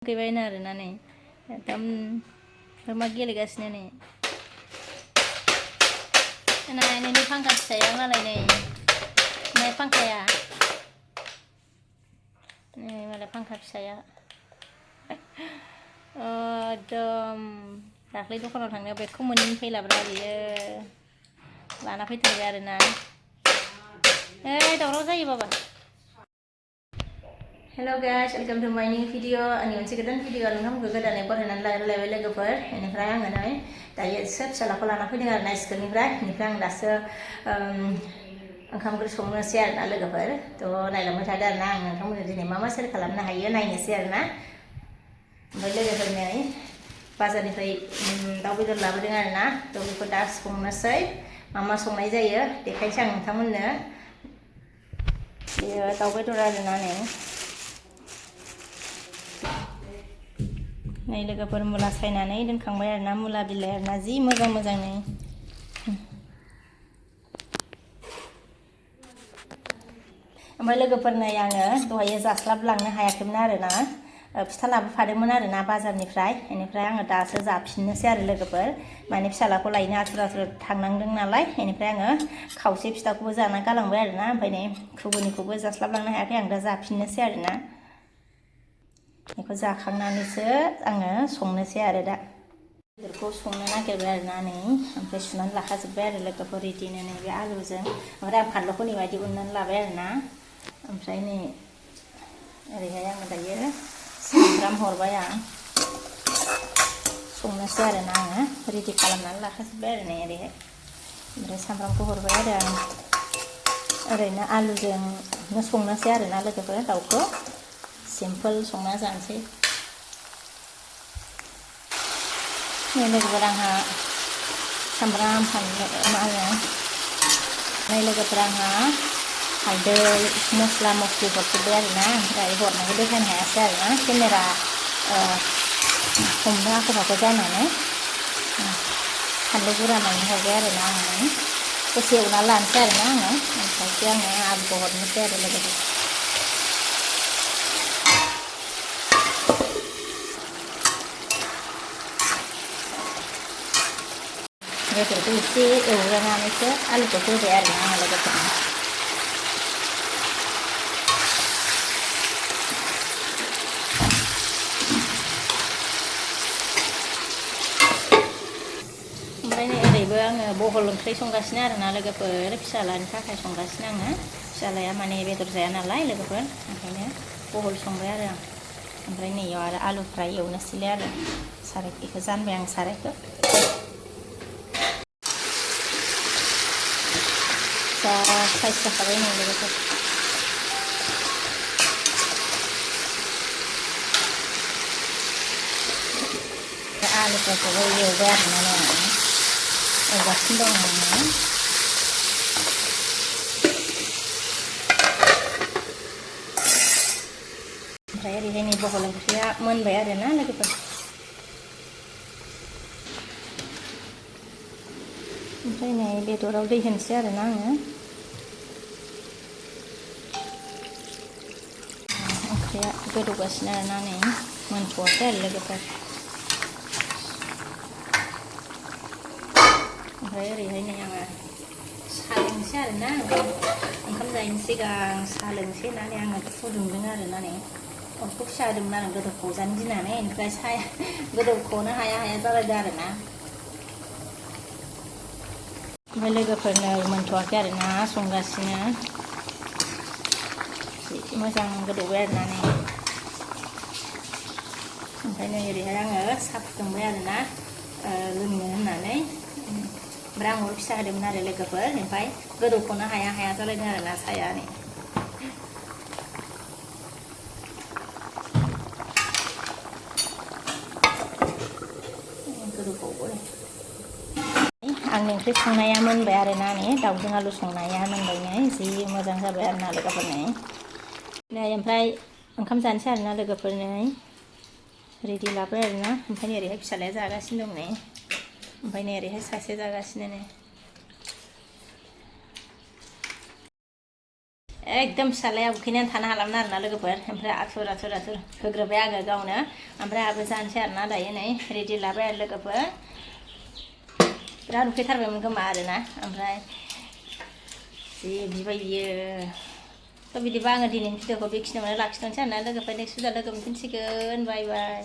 गैबायनो आरोना नै एकदम मा गेलेगासिनो नै नैनि फांखा फिसाया मालाय नै फांखाया नै मालाय फांखा फिसाया एकदम दाख्लै दखानाव थांनायाव बेगखौ मोनैनि फैलाब्रा बियो लाना फैथारबाय आरोना दावराव जायो बाबा हेलो गाइस वेलकम टू माय न्यू भिडियो आंनि मोनसे गोदान भिडियो नोंथांमोनखौ गोदानै बरायनानै लायबाय लोगोफोर बेनिफ्राय आङो नै दायो एसे फिसालाखौ लाना फैदों आरो ना स्कुलनिफ्राय आं दासो ओंखाम ओंख्रि संनोसै आरोना लोगोफोर थ' नायलांबाय थादो आरोना आं नोंथांमोननो दिनै मा सेयार खालामनो हायो नायनोसै आरोना ओमफ्राय लोगोफोर नै बाजारनिफ्राय दाउ बेदर लाबोदों आरोना थ' बेखौ दा संनोसै मा संनाय जायो देखायनोसै आं नोंथांमोननो बेयो दाउ बेदर आरोना नै लोगोफोर मुला सायनानै दोनखांबाय आरोना मुला बिलाइ आरोना जि मोजां नै ओमफ्राय लोगोफोर नै आङो दहायो जास्लाबलांनो हायाखैमोन आरोना फिथा लाबोफादोंमोन आरोना बाजारनिफ्राय बेनिफ्राय आङो दासो जाफिननोसै आरो लोगोफोर माने फिसालाखौ लायनो आथुर थांनांदों नालाय बेनिफ्राय आङो खावसे फिथाखौबो जाना गालांबाय आरोना ओमफ्राय नै घुगुनिखौबो जास्लाबलांनो हायाखै आं दा जाफिननोसै आरोना बेखौ जाखांनानैसो आङो संनोसै आरो दा बेदरखौ संनो नागिरबाय आरोना नै ओमफ्राय सुनानै लाखाजोब्बाय आरो लोगोफोर बिदिनो नै बे आलुजों ओमफ्राय आं फानलुखौ नै बायदि उननानै लाबाय आरोना ओमफ्राय नै ओरैहाय आङो दायो सामब्राम हरबाय आं संनोसै आरोना आङो रेडि खालामनानै लाखाजोब्बाय आरो नै ओरैहाय ओमफ्राय सामब्रामखौ हरबाय आरो आं ओरैनो आलुजोंनो संनोसै आरोना लोगोफोर दाउखौ सिम्पोल संना जानोसै नै लोगोफोर आंहा सामब्राम फानलु मा होनो नै लोगोफोर आंहा हालदै मस्ला मस्लि हरजोब्बाय आरोना ओमफ्राय हरनायखौ देखायनो हायासै आरोना केमेरा हमनो आखो फाखो जानानै फानलु गुरानानै हरबाय आरोना आङो दसे एवना लानोसै आरोना आङो ओमफ्रायसो आङो आलुखौ हरनोसै आरो लोगोफोर बेदरखौ एसे एवग्रोनानैसो आलुखौ होबाय आरोना आङो लोगोफोरनो ओमफ्राय नै ओरैबो आङो बहल ओंख्रि संगासिनो आरोना लोगोफोर फिसालानि थाखाय संगासिनो आङो फिसालाया माने बेदर जाया नालाय लोगोफोर ओंखायनो बहल संबाय आरो आं ओमफ्राय नैयाव आरो आलु फ्राय एवनोसैलाय आरो सारायखौ जानबाय आं सारायखौ जा साइज जाखाबाय नै लोगोफोर आलुफोरखौबो एवबाय आरोना आङो एवगासिनो दं आङो ओमफ्राय ओरैहाय नै बहल ओंख्रिया मोनबाय आरोना लोगोफोर ओमफ्राय नै बेदराव दै होनोसै आरोना आङो ओंख्रिया गोदौगासिनो आरोना नै मोनथ'वाखै आरो लोगोफोर ओमफ्राय ओरैहाय नै आङो साहा लोंनोसै आरोना ओंखाम जायैनि सिगां साहा लोंनोसै होननानै आङो फुदुंदों आरोना नै अरखौ फिसा होदोंमोन आरो गोदौखौजानो गिनानै ओमफ्राय साया गोदौखौनो हाया जालायदों आरोना ओमफ्राय लोगोफोरनो मोनथ'वाखै आरोना संगासिनो मोजां गोदौबाय आरोना नै ओमफ्राय नै ओरैहाय आङो साहा फुदुंबाय आरोना लोंनो होननानै ओमफ्राय आं अर फिसा होदोंमोन आरो लोगोफोर ओमफ्राय गोदौखौनो हाया जालायदों आरोना साया नै गोदौबावबाय आंनि ओंख्रि संनाया मोनबाय आरोना नै दाउजों आलु संनाया मोनबाय नै जि मोजां जाबाय आरोना लोगोफोर नै ओमफ्राय ओंखाम जानोसै आरोना लोगोफोर नै रेडि लाबाय आरोना ओमफ्राय ओरैहाय फिसालाया जागासिनो दं नै ओमफ्राय नै ओरैहाय सासे जागासिनो नै एकदम फिसालाया उखैनानै थानो हालामोन आरोना लोगोफोर ओमफ्राय आथुर होग्रोबाय आङो गावनो ओमफ्राय आंबो जानोसै आरोना दायो नै रेडि लाबाय आरो लोगोफोर बिराद उखैथारबायमोन खोमा आरोना ओमफ्राय जि बिबाय बियो थ' बिदिबा आङो दिनैनि भिडिअखौ बेखिनियावनो लाखिथ'नोसै आरोना लोगोफोर नेक्स्ट भिडिअ लोगो मोनफिनसिगोन बाय बाय